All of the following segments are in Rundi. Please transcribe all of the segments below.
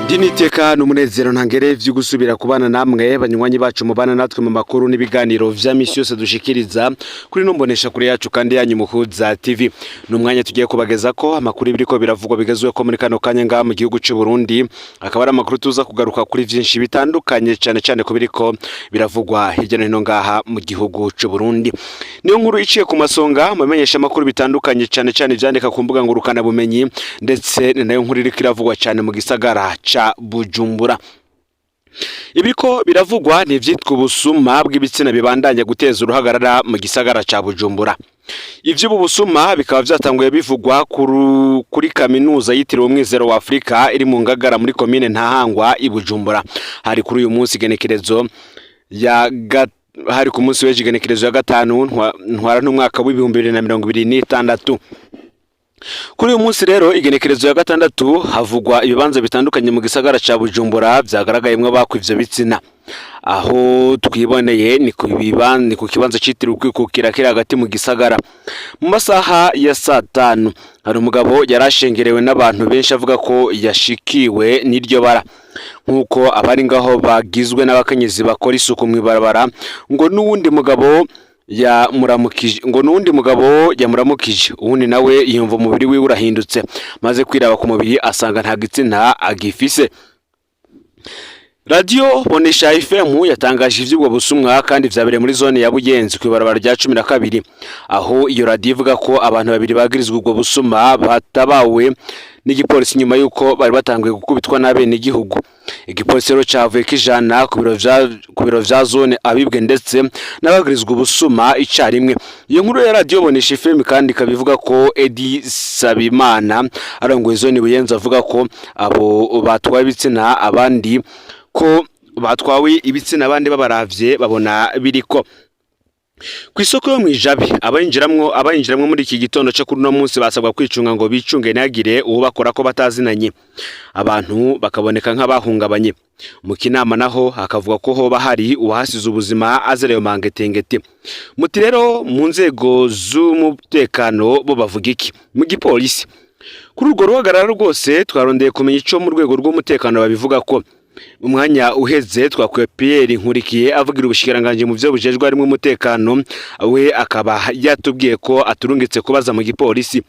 Ndiniteka n'umunezero ntangere vyo gusubira kubana namwe banywanyi bacu mubana natwe mu makuru n'ibiganiro vya misi yose dushikiriza kuri no mbonesha kure yacu kandi yanyu Muhuza TV. N'umwanya tugiye kubageza ko amakuru ibiriko biravugwa bigezwe ko muri kano kanya ngaha mu gihugu c'u Burundi, akaba ari amakuru tuza kugaruka kuri vyinshi bitandukanye, cane cane ku biriko biravugwa hirya no hino ngaha mu gihugu c'u Burundi. Niyo nkuru iciye ku masonga mu bimenyesha amakuru bitandukanye, cane cane ivyandika ku mbuga ngurukana bumenyi, ndetse ni nayo nkuru iriko iravugwa cane mu gisagara ca Bujumbura. Ibiko biravugwa ni ivyitwa ubusuma bw'ibitsina bibandanya guteza uruhagarara mu gisagara ca Bujumbura. Ivy'ubu busuma bikaba vyatanguye bivugwa kuri kaminuza yitiriwe Umwizero wa Afrika iri mu Ngagara muri komine Ntahangwa i Bujumbura. Hari kuri uyu munsi igenekerezo ya hari ku munsi w'ejo igenekerezo ya 5 ntwara n'umwaka w'2026. Kuri uyu munsi rero igenekerezo ya 6 havugwa ibibanza bitandukanye mu gisagara ca Bujumbura vyagaragayemwo bakwa ivyo bitsina. Aho twiboneye ni ku kibanza citiriwe Ukwikukira kiri hagati mu gisagara. Mu masaha ya saa 5 hari umugabo yarashengerewe n'abantu benshi avuga ko yashikiwe n'iryo bara. Nk'uko abari ngaho bagizwe n'abakenyezi bakora isuku mw'ibarabara, ngo n'uwundi mugabo yamuramukije, ngo n'uwundi mugabo yamuramukije, uwundi nawe yumva umubiri wiwe urahindutse, maze kwiraba ku mubiri asanga nta gitsina agifise. Radio Bonesha FM yatangaje ivy'ubwo busumwa kandi vyabereye muri zone ya Buyenzi kw'ibarabara rya 12, aho iyo radio ivuga ko abantu babiri bagirizwa ubwo busuma batabawe n'igipolisi nyuma yuko bari batanguye gukubitwa n'abenegihugu. Igipolisi rero cavuye kijana ku biro vya zone abibwe ndetse n'abagirizwa ubusuma icarimwe. Iyo nkuru ya Radio Bonesha FM kandi ikaba ivuga ko Edi Sabimana arongoye zone Buyenzi avuga ko abo batwaye ibitsina abandi, ko batwawe ibitsina abandi babaravye babona biriko. Ku isoko yo mw'ijabe abayinjiramwo muri iki gitondo cyo kuri uno munsi basabwa kwicunga ngo bicunge ntihagire uwo bakora ko batazinanye, abantu bakaboneka nk'abahungabanye. Mu Kinama naho hakavuga ko hoba hari uwahasize ubuzima azira ayo mangetengete. Muti rero mu nzego z'umutekano bo bavuga iki? Mu gipolisi kuri urwo ruhagarara rwose twarondeye kumenya ico mu rwego rw'umutekano babivuga ko. Mu mwanya uheze twakwiye Pierre Nkurikiye avugira ubushikiranganji mu vyo bujejwe harimwo umutekano, we akaba yatubwiye ko aturungitse kubaza mu gipolisi.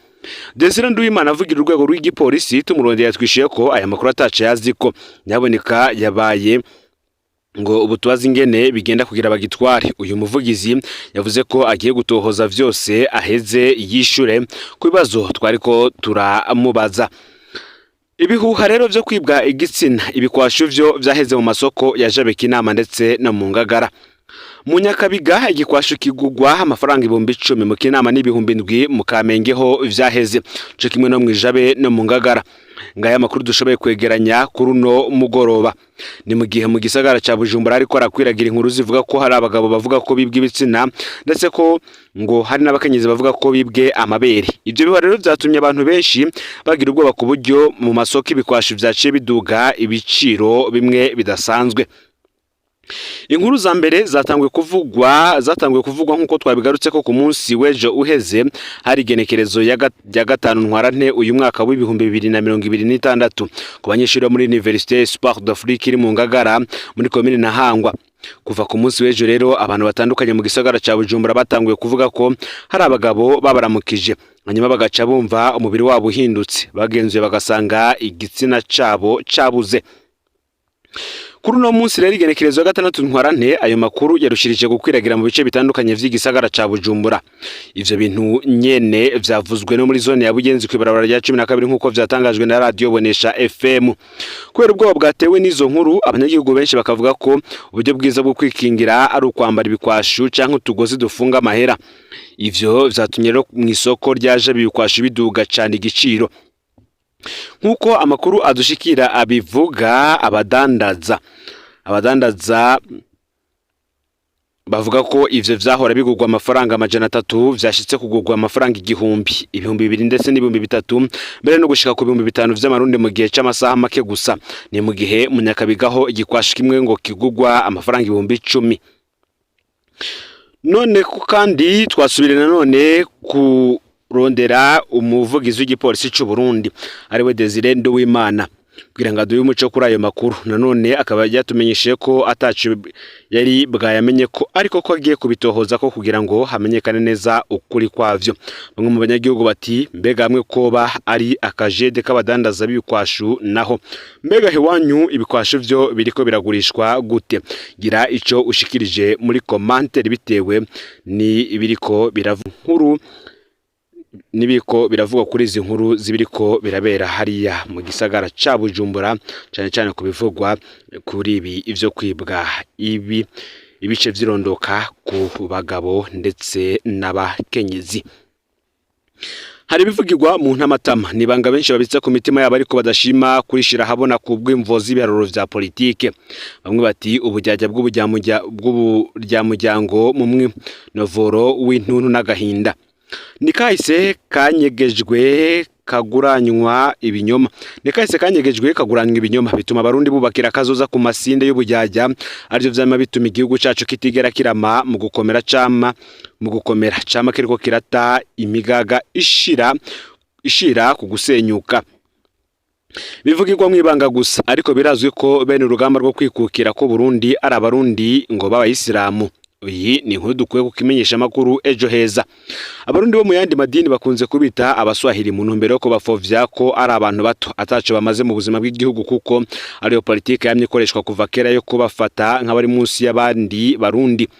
Desire Nduwimana avugira urwego rw'igipolisi tumurondeye yatwishuye ko aya makuru ataco yazi, ko nyaboneka yabaye ngo ubu tubaze ingene bigenda kugira bagitware. Uyu muvugizi yavuze ko agiye gutohoza vyose aheze yishure ku bibazo twariko turamubaza. Ibihuha rero vyo kwibwa igitsina, ibikwashu vyo vyaheze mu masoko ya Jabe, Kinama ndetse no mu Ngagara. Mu Nyakabiga igikwashu kigugwa amafaranga 10,000, mu Kinama n'7,000, mu Kamenge ho vyaheze co kimwe no mw'ijabe no mu Ngagara. Ngaya amakuru dushoboye kwegeranya kuri uno mugoroba. Ni mu gihe mu gisagara ca Bujumbura ariko arakwiragira inkuru zivuga ko hari abagabo bavuga ko bibwe ibitsina, ndetse ko ngo hari n'abakenyezi bavuga ko bibwe amabere. Ivyo bihuha rero vyatumye abantu benshi bagira ubwoba, ku buryo mu masoko ibikwashu vyaciye biduga ibiciro bimwe bidasanzwe. Inkuru za mbere zatanguye kuvugwa nk'uko twabigarutse ko ku munsi w'ejo uheze hari igenekerezo ya 5 ntwarante uyu mwaka w'2026, ku banyeshuri bo muri Université Espoir d'Afrique iri mu Ngagara muri komine Ntahangwa. Kuva ku munsi w'ejo rero abantu batandukanye mu gisagara ca Bujumbura batanguye kuvuga ko hari abagabo babaramukije, hanyuma bagaca bumva umubiri wabo uhindutse, bagenzuye bagasanga igitsina cabo cabuze. Kuri uno munsi rero igenekerezo ya 6 ntwarante ayo makuru yarushirije gukwiragira mu bice bitandukanye vy'igisagara ca Bujumbura. Ivyo bintu nyene vyavuzwe no muri zone ya Bugenzi kw'ibarabara rya 12, nk'uko vyatangajwe na Radio Bonesha FM. Kubera ubwoba bwatewe n'izo nkuru, abanyagihugu benshi bakavuga ko uburyo bwiza bwo kwikingira ari ukwambara ibikwashu canke utugozi dufunga amahera. Ivyo vyatumye rero mw'isoko ryaje ibikwashu biduga cane igiciro. Nk'uko amakuru adushikira abivuga, abadandaza bavuga ko ivyo vyahora bigurwa amafaranga 300 vyashitse kugurwa amafaranga 1000, 2000 ndetse n'3000, mbere no gushika ku 5000 vy'amarundi mu gihe c'amasaha make gusa. Ni mu gihe mu Nyakabigaho igikwashu kimwe ngo kigurwa amafaranga 10,000. None ko kandi twasubire nanone kurondera umuvugizi w'igipolisi c'u Burundi ariwe Desire Nduwimana. Kugira ngo aduhe umuco kuri ayo makuru, nanone akaba yatumenyesheje ko ataco yari bwayamenye ko, ariko ko agiye kubitohoza ko kugira ngo hamenyekane neza ukuri kwavyo. Bamwe mu banyagihugu bati: "Mbega hamwe koba ari akajede k'abadandaza b'ibikwashu naho? Mbega iwanyu ibikwashu vyo biriko biragurishwa gute?" Gira ico ushikirije muri commentaire bitewe ni ibiriko biravuga nkuru nibiko biravugwa kuri izi nkuru zibiriko birabera hariya mu gisagara ca Bujumbura, cane cane ku bivugwa kuri ibi ivyo kwibwa ibi ibice vy'irondoka ku bagabo ndetse n'abakenyezi. Hari ibivugirwa mu ntamatama, nibanga benshi babitsa ku mitima yabo ariko badashima kurishira habona ku bw'imvo z'ibiharuro vya politike. Bamwe bati ubujyajya bw'uburyamuryango mu mwinovoro w'intuntu n'agahinda ni kahise kanyegejwe kaguranywa ibinyoma, ni kahise kanyegejwe kaguranywa ibinyoma, bituma Abarundi bubakira akazoza ku masinde y'ubujyajya, arivyo vyama bituma igihugu cacu kitigera kirama mu gukomera, cama mu gukomera cama kiriko kirata imigaga ishira ishira ku gusenyuka. Bivugirwa mw'ibanga gusa, ariko birazwi ko bene urugamba rwo kwikukira ko Burundi ari Abarundi ngo b'Abayisilamu. Iyi ni inkuru dukwiye kukimenyesha amakuru Ejo Heza. Abarundi bo mu yandi madini bakunze kubita Abaswahili mu ntumbero yo kubafovya ko ari abantu bato ataco bamaze mu buzima bw'igihugu, kuko ariyo politike yamye ikoreshwa kuva kera yo kubafata nk'abari munsi y'abandi Barundi.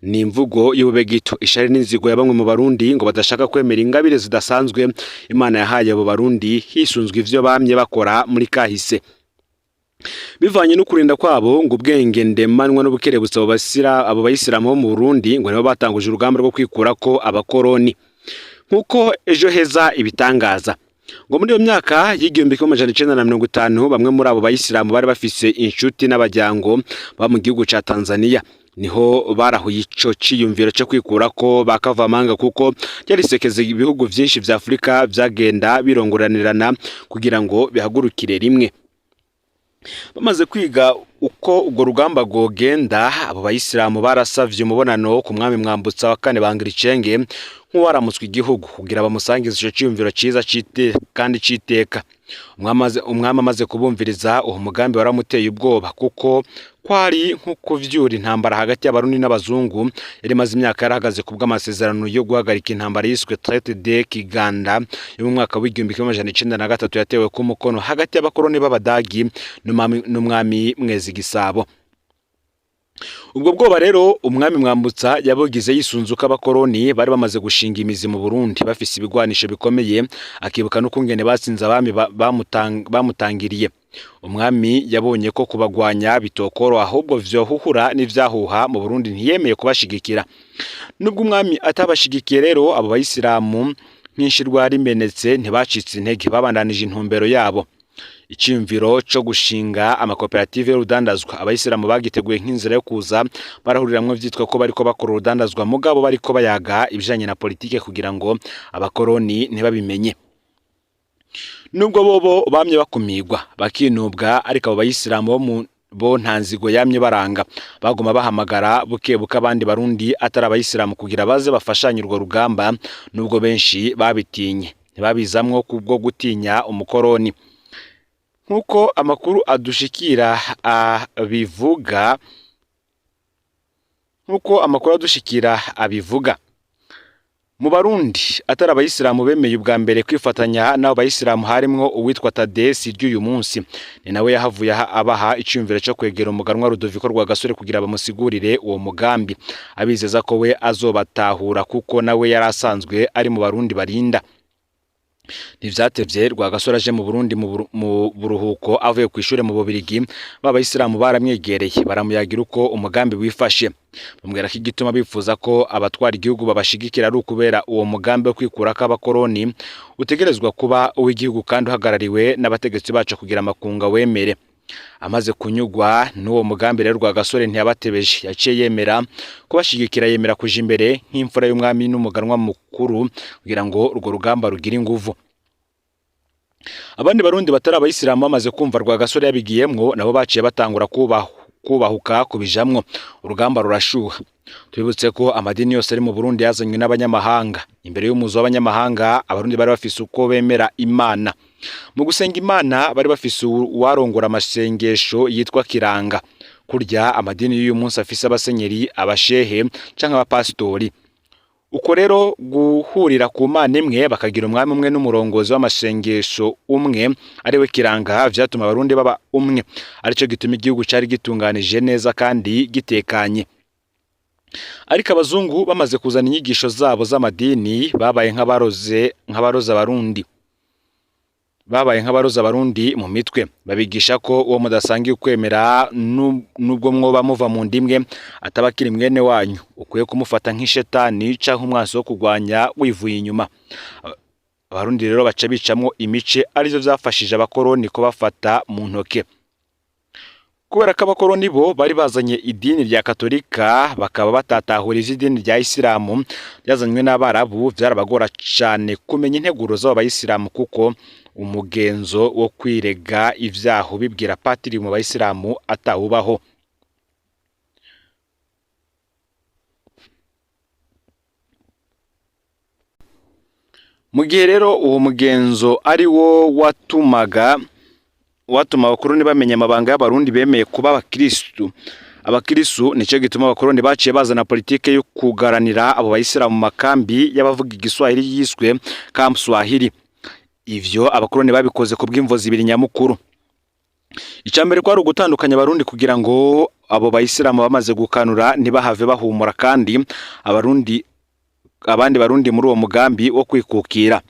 Ni imvugo y'ububegito, ishari n'inzigo ya bamwe mu Barundi ngo badashaka kwemera ingabire zidasanzwe Imana yahaye abo Barundi hisunzwe ivyo bamye bakora muri kahise. Bivanye no kurinda kwabo ngo ubwenge ndemanwa n'ubukerebutsi, abo bayisilamu bo mu Burundi ngo nibo batanguje urugamba rwo kwikura ko abakoroni, nk'uko Ejo Heza ibitangaza. Ngo muri iyo myaka y'1950, bamwe muri abo bayisilamu bari bafise inshuti n'abajyango ba mu gihugu ca Tanzania, niho barahuye ico ciyumviro co kwikura ko bakavamanga, kuko ryarisekeza ibihugu vyinshi vya Afurika vyagenda birongoranirana kugira ngo bihagurukire rimwe. Bamaze kwiga uko urwo rugamba rwogenda, abo bayisilamu barasavye umubonano ku mwami Mwambutsa wa kane Bangiricenge, nk'uwaramutswe igihugu, kugira bamusangize ico ciyumviro ciza cite kandi citeka. Umwami amaze kubumviriza, uwo mugambi waramuteye ubwoba, kuko kwari nko kuvyura intambara hagati y'Abarundi n'abazungu yari imaze imyaka yarahagaze ku bw'amasezerano yo guhagarika intambara yiswe Traité de Kiganda yo mu mwaka w'1993, yatewe ku mukono hagati y'abakoroni b'Abadagi n'umwami Mwezi Gisabo. Ubwo bwoba rero umwami Mwambutsa yabugize yisunze uko abakoroni bari bamaze gushinga imizi mu Burundi bafise ibigwanisho bikomeye, akibuka n'ukungene batsinze abami bamutangiriye. Umwami yabonye ko kubagwanya bitokoroha, ahubwo vyohuhura n'ivyahuha mu Burundi, ntiyemeye kubashigikira. Nubwo umwami atabashigikiye rero, abo bayisilamu nk'inshirwa rimenetse ntibacitse intege, babandanije intumbero yabo. Iciyumviro co gushinga amakoperative y'urudandazwa abayisilamu bagiteguye nk'inzira yo kuza barahuriramwo vyitwa ko bariko bakora urudandazwa, mugabo bariko bayaga ibijanye na politike kugira ngo abakoroni ntibabimenye. Nubwo bobo bamye bakumigwa bakinubwa, ariko abo bayisilamu bo mu bo nta nzigo yamye baranga, baguma bahamagara buke buke abandi Barundi atari abayisilamu kugira baze bafashanye urwo rugamba, nubwo benshi babitinye ntibabizamwo kubwo gutinya umukoroni. Nk'uko amakuru adushikira abivuga, nk'uko amakuru adushikira abivuga, mu Barundi atari abayisilamu bemeye ubwa mbere kwifatanya n'abo bayisilamu harimwo uwitwa Tadesi ry'uyu munsi. Ni nawe yahavuye abaha iciyumviro co kwegera umuganwa Rudoviko Rwagasore kugira bamusigurire uwo mugambi, abizeza ko we azobatahura kuko nawe yari asanzwe ari mu Barundi barinda. Ntivyatevye, Rwagasore aje mu Burundi mu buruhuko avuye kw'ishure mu Bubirigi, ba bayisilamu baramwegereye baramuyagira uko umugambi wifashe, bamubwira ko igituma bifuza ko abatwara igihugu babashigikira ari ukubera uwo mugambi wo kwikurako abakoroni utegerezwa kuba uw'igihugu kandi uhagarariwe n'abategetsi bacu kugira amakunga wemere. Amaze kunyugwa n'uwo mugambi rero, Rwagasore ntiyabatebeje, yaciye yemera kubashigikira, yemera kuja imbere nk'imfura y'umwami n'umuganwa mukuru kugira ngo urwo rugamba rugire inguvu. Abandi Barundi batari abayisilamu bamaze kumva Rwagasore yabigiyemwo, nabo baciye batangura kubahuka kubijamwo, urugamba rurashuha. Tubibutse ko amadini yose ari mu Burundi yazanywe n'abanyamahanga. Imbere y'umuzo w'abanyamahanga, Abarundi bari bafise uko bemera Imana. Mu gusenga Imana bari bafise uwarongora amasengesho yitwa Kiranga, kurya amadini y'uyu munsi afise abasenyeri, abashehe canke abapasitori. Uko rero guhurira ku Mana imwe, bakagira umwami umwe n'umurongozi w'amasengesho umwe ariwe Kiranga, vyatuma Abarundi baba umwe, arico gituma igihugu cari gitunganije neza kandi gitekanye. Ariko abazungu bamaze kuzana inyigisho zabo z'amadini, babaye nk'abaroze Abarundi, babaye nk'abaroza Abarundi mu mitwe, babigisha ko uwo mudasangiye ukwemera, nubwo mwoba muva mu ndimwe, ataba akiri mwene wanyu, ukwiye kumufata nk'ishetani canke umwansi wo kurwanya wivuye inyuma. Abarundi rero baca bicamwo imice, arivyo vyafashije abakoroni kubafata mu ntoke, kubera ko abakoroni bo bari bazanye idini rya Katolika, bakaba batatahura ivy'idini rya Isilamu ryazanywe n'Abarabu. Vyarabagora cane kumenya integuro z'abo bayisilamu, kuko umugenzo wo kwirega ivyaha ubibwira patiri mu bayisilamu atawubaho. Mu gihe rero uwo mugenzo ari wo watuma abakoroni bamenya amabanga y'Abarundi bemeye kuba abakristu, nico gituma abakoroni baciye bazana politike yo kugaranira abo bayisilamu mu makambi y'abavuga igiswahili yiswe Camp Swahili. Ivyo abakoroni babikoze ku bw'imvo zibiri nyamukuru. Icya mbere kwari ugutandukanya Abarundi kugira ngo abo bayisilamu bamaze gukanura ntibahave bahumura kandi Abarundi abandi Barundi muri uwo mugambi wo kwikukira.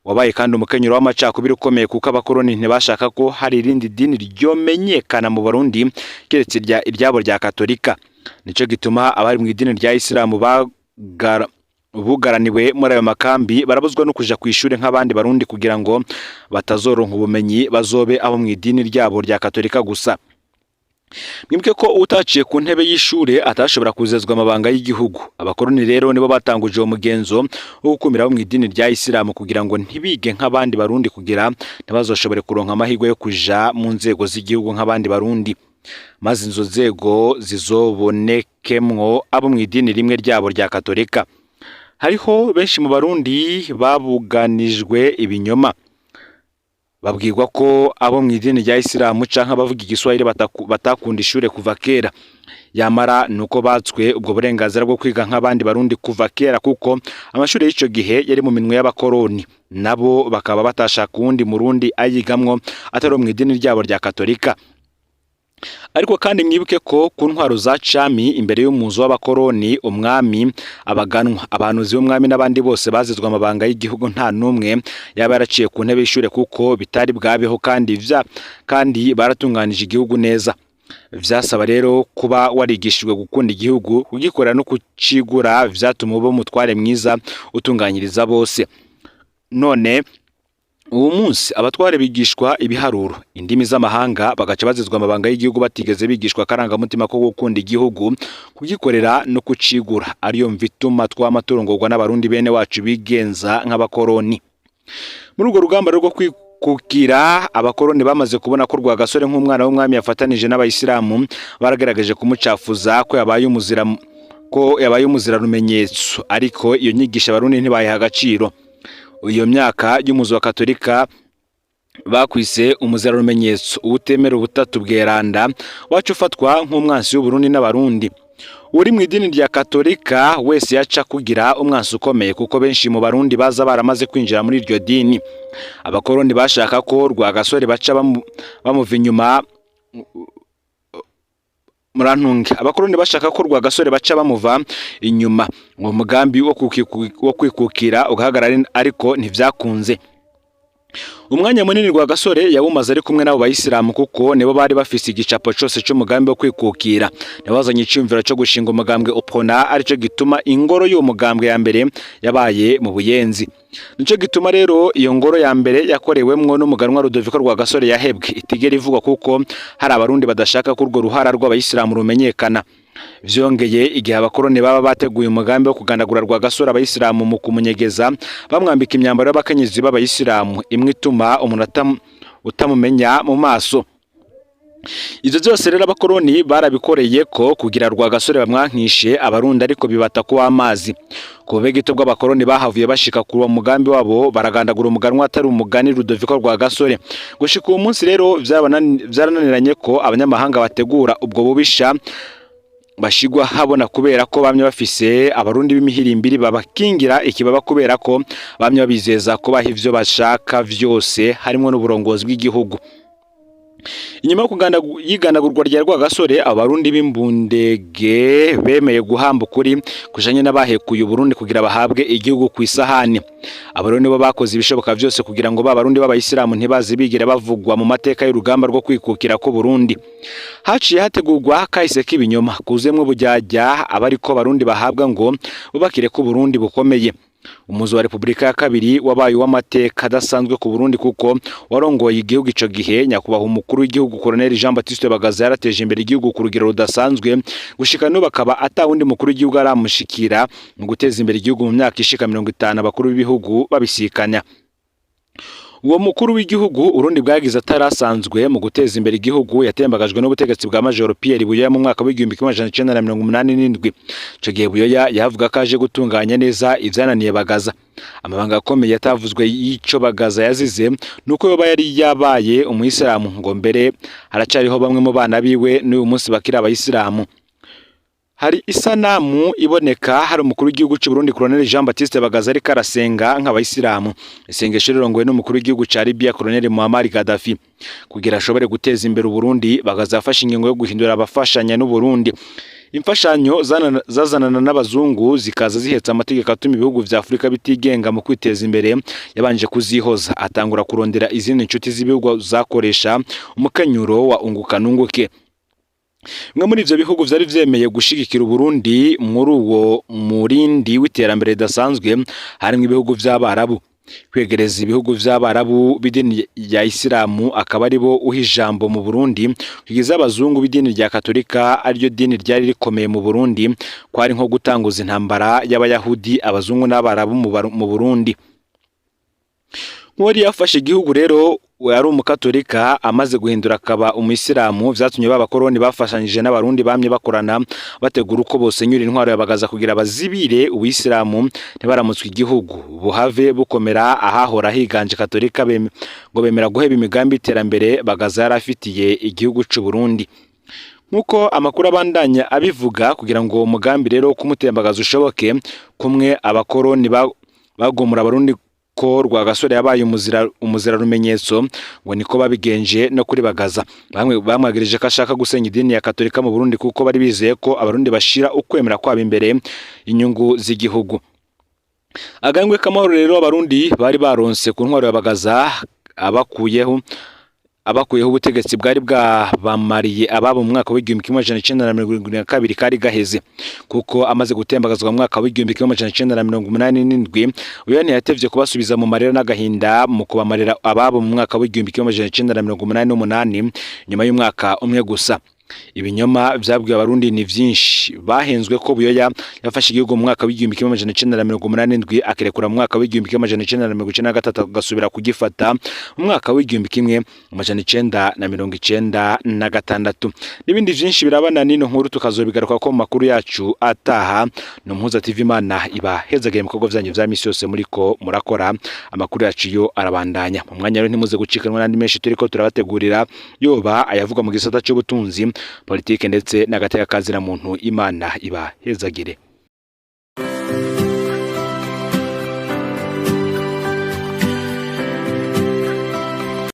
Wabaye kandi umukenyero w'amacakubiri ukomeye, kuko abakoroni ntibashaka ko hari irindi dini ryomenyekana mu Barundi keretse iryabo rya Katolika. Nico gituma abari mu idini rya Isilamu bugaraniwe muri ayo makambi, barabuzwa no kuja kw'ishure nk'abandi Barundi, kugira ngo batazoronka ubumenyi, bazobe abo mu idini ryabo rya Katolika gusa. Mwibuke ko utaciye ku ntebe y'ishure atashobora kuzezwa amabanga y'igihugu. Abakoroni rero nibo batanguje uwo mugenzo wo gukumira abo mu idini rya Isilamu kugira ngo ntibige nk'abandi Barundi, kugira ntibazoshobore kuronka amahirwe yo kuja mu nzego z'igihugu nk'abandi Barundi, maze izo nzego zizobonekemwo abo mu idini rimwe ryabo rya Katolika. Hariho benshi mu Barundi babuganijwe ibinyoma, babwirwa ko abo mu idini rya Isilamu canke abavuga igiswahili batakunda ishure kuva kera. Yamara nuko batswe ubwo burenganzira bwo kwiga nk'abandi Barundi kuva kera, kuko amashuri y'ico gihe yari mu minwe y'abakoroni, nabo bakaba batashaka uwundi Murundi ayigamwo atari mu idini ryabo rya Katolika. Ariko kandi mwibuke ko ku ntwaro za cami, imbere y'umuzo w'abakoroni, umwami, abaganwa, abahanuzi b'umwami n'abandi bose bazizwe amabanga y'igihugu, nta n'umwe yaba yaraciye ku ntebe y'ishure, kuko bitari bwabeho, kandi baratunganije igihugu neza. Vyasaba rero kuba warigishijwe gukunda igihugu, kugikorera no kucigura, vyatuma uba umutware mwiza utunganyiriza bose. None uwo munsi abatware bigishwa ibiharuro, indimi z'amahanga, bagaca bazizwa amabanga y'igihugu batigeze bigishwa akarangamutima ko gukunda igihugu, kugikorera no kucigura, ariyo mvo ituma twama turongorwa n'Abarundi bene wacu bigenza nk'abakoroni. Muri urwo rugamba rwo kwikukira, abakoroni bamaze kubona ko Rwagasore nk'umwana w'umwami yafatanije n'abayisilamu, baragaragaje kumucafuza ko yabaye umuzirarumenyetso, ariko iyo nyigisho Abarundi ntibayiha agaciro. Iyo myaka y'umuzo wa Katolika bakwise umuzirarumenyetso, uwutemera ubutatu bweranda wacu ufatwa nk'umwansi w'Uburundi n'Abarundi. Uri mu idini rya Katolika wese yaca kugira umwansi ukomeye, kuko benshi mu Barundi baza baramaze kwinjira muri iryo dini. Abakoroni bashaka ko Rwagasore baca bamuva inyuma, murantunge, abakoroni bashaka ko Rwagasore baca bamuva inyuma, uwo mugambi wo kwikukira ugahagarara, ariko ntivyakunze. Umwanya munini Rwagasore yawumaze ari kumwe n'abo bayisilamu, kuko nibo bari bafise igicapo cose c'umugambi wo kwikukira. Nibo bazanye iciyumviro co gushinga umugambwe Uprona, arico gituma ingoro y'uwo mugambwe ya mbere yabaye mu Buyenzi. Nico gituma rero iyo ngoro ya mbere yakorewemwo n'umuganwa Rudoviko Rwagasore yahebwe, itigera ivugwa, kuko hari Abarundi badashaka ko urwo ruhara rw'abayisilamu rumenyekana. Vyongeye, igihe abakoroni baba bateguye umugambi wo kugandagura Rwagasore, abayisilamu mu kumunyegeza bamwambika imyambaro y'abakenyezi b'abayisilamu, imwe ituma umuntu utamumenya mu maso. Ivyo vyose rero abakoroni barabikoreye ko kugira Rwagasore bamwankishe Abarundi, ariko bibata kuba amazi. Ku bube gito bw'abakoroni bahavuye bashika kuri uwo mugambi wabo, baragandagura umuganwa atari umugani Rudoviko Rwagasore. Gushika uwo munsi rero vyarananiranye ko abanyamahanga bategura ubwo bubisha bashigwa habona, kubera ko bamye bafise Abarundi b'imihirimbiri babakingira ikibaba, kubera ko bamye babizeza kubaha ivyo bashaka vyose, harimwo n'uburongozi bw'igihugu. Inyuma yo yigandagurwa rya Rwagasore, Abarundi b'imbundege bemeye guhamba ukuri kujanye n'abahekuye Uburundi kugira bahabwe igihugu ku isahani. Abarundi bo bakoze ibishoboka vyose kugira ngo ba Barundi b'Abayisilamu ntibaze bigera bavugwa mu mateka y'urugamba rwo kwikukira ko Burundi. Haciye hategurwa kahise k'ibinyoma kuzuyemwo ubujyajya, abariko Barundi bahabwa ngo bubakire ko Burundi bukomeye. Umuzo wa Repubulika ya kabiri wabaye uw'amateka adasanzwe ku Burundi, kuko warongoye igihugu ico gihe nyakubahwa umukuru w'igihugu Colonel Jean Baptiste Bagaza yarateje imbere igihugu ku rugero rudasanzwe, gushika n'ubu akaba atawundi mukuru w'igihugu aramushikira mu guteza imbere igihugu mu myaka ishika 50 abakuru b'ibihugu babisikanya. Uwo mukuru w'igihugu Urundi bwagize atarasanzwe mu guteza imbere igihugu yatembagajwe n'ubutegetsi bwa Major Pierre Buyoya mu mwaka w'1987. Ico gihe Buyoya yavuga ko aje gutunganya neza ivyananiye Bagaza. Amabanga akomeye atavuzwe y'ico Bagaza yazize nuko yoba yari yabaye umuyisilamu, ngo mbere haracariho bamwe mu bana biwe n'uyu munsi bakiri abayisilamu. Hari isanamu iboneka hari umukuru w'igihugu cy'u Burundi Colonel Jean Baptiste Bagaza ariko arasenga nk'abayisilamu, isengesho rirongowe n'umukuru w'igihugu ca Libya Colonel Muammar Gaddafi. Kugira ashobore guteza imbere Uburundi, Bagaza yafashe ingingo yo guhindura abafashanya n'Uburundi. Imfashanyo zazanana n'abazungu zikaza zihetse amategeko atuma ibihugu vya Afurika bitigenga mu kwiteza imbere, yabanje kuzihoza, atangura kurondera izindi nshuti z'ibihugu zakoresha umukenyuro wa unguka nunguke. Bimwe muri ivyo bihugu vyari vyemeye gushigikira Uburundi muri uwo murindi w'iterambere ridasanzwe harimwo ibihugu vy'Abarabu. Kwegereza ibihugu vy'Abarabu b'idini ya Isilamu akaba ari bo uha ijambo mu Burundi kugeza abazungu b'idini rya Katolika, ariryo dini ryari rikomeye mu Burundi, kwari nko gutanguza intambara y'Abayahudi, abazungu n'Abarabu mu Burundi. Nk'uwari yafashe igihugu rero yari umukatolika amaze guhindura akaba umuyisilamu, vyatumye b'abakoroni bafashanyije n'Abarundi bamye bakorana bategura uko bosenyura intwaro ya Bagaza kugira bazibire ubuyisilamu ntibaramutswe igihugu buhave bukomera ahahora higanje katolika, ngo bemera guheba imigambi y'iterambere Bagaza yari afitiye igihugu c'u Burundi. Nk'uko amakuru abandanya abivuga, kugira ngo uwo mugambi rero wo kumutembagaza ushoboke, kumwe abakoroni bagomora Abarundi ko Rwagasore yabaye umuzira rumenyetso, ngo niko babigenje no kuri Bagaza. Bamwe bamwagirije ko ashaka gusenya idini ya Katolika mu Burundi, kuko bari bizeye ko Abarundi bashira ukwemera kwabo imbere inyungu z'igihugu. Agahengwe k'amahoro rero Abarundi bari baronse ku ntwaro ya Bagaza abakuyeho ubutegetsi bwari bwabamariye ababo mu mwaka w'1972 kari gaheze, kuko amaze gutembagazwa mu mwaka w'1987, uyo ntiyatevye kubasubiza mu marira n'agahinda mu kubamarira ababo mu mwaka w'1988, nyuma y'umwaka umwe gusa. Ibinyoma vyabwiwe Abarundi ni vyinshi. Bahenzwe ko Buyoya yafashe igihugu mu mwaka w'1987, akirekura mu mwaka w'1993, agasubira kugifata mu mwaka w'1996, n'ibindi vyinshi birabana n'ino nkuru tukazobigaruka ko mu makuru yacu ataha. No Mpuza TV, Imana ibahezagiye mu bikorwa vyanyu vya misi yose muriko murakora. Amakuru yacu yo arabandanya mu mwanya rero, ntimuze gucikanwa n'andi menshi turiko turabategurira, yoba ayavugwa mu gisata c'ubutunzi, politike ndetse n'agateka kazina muntu. Imana ibahezagire.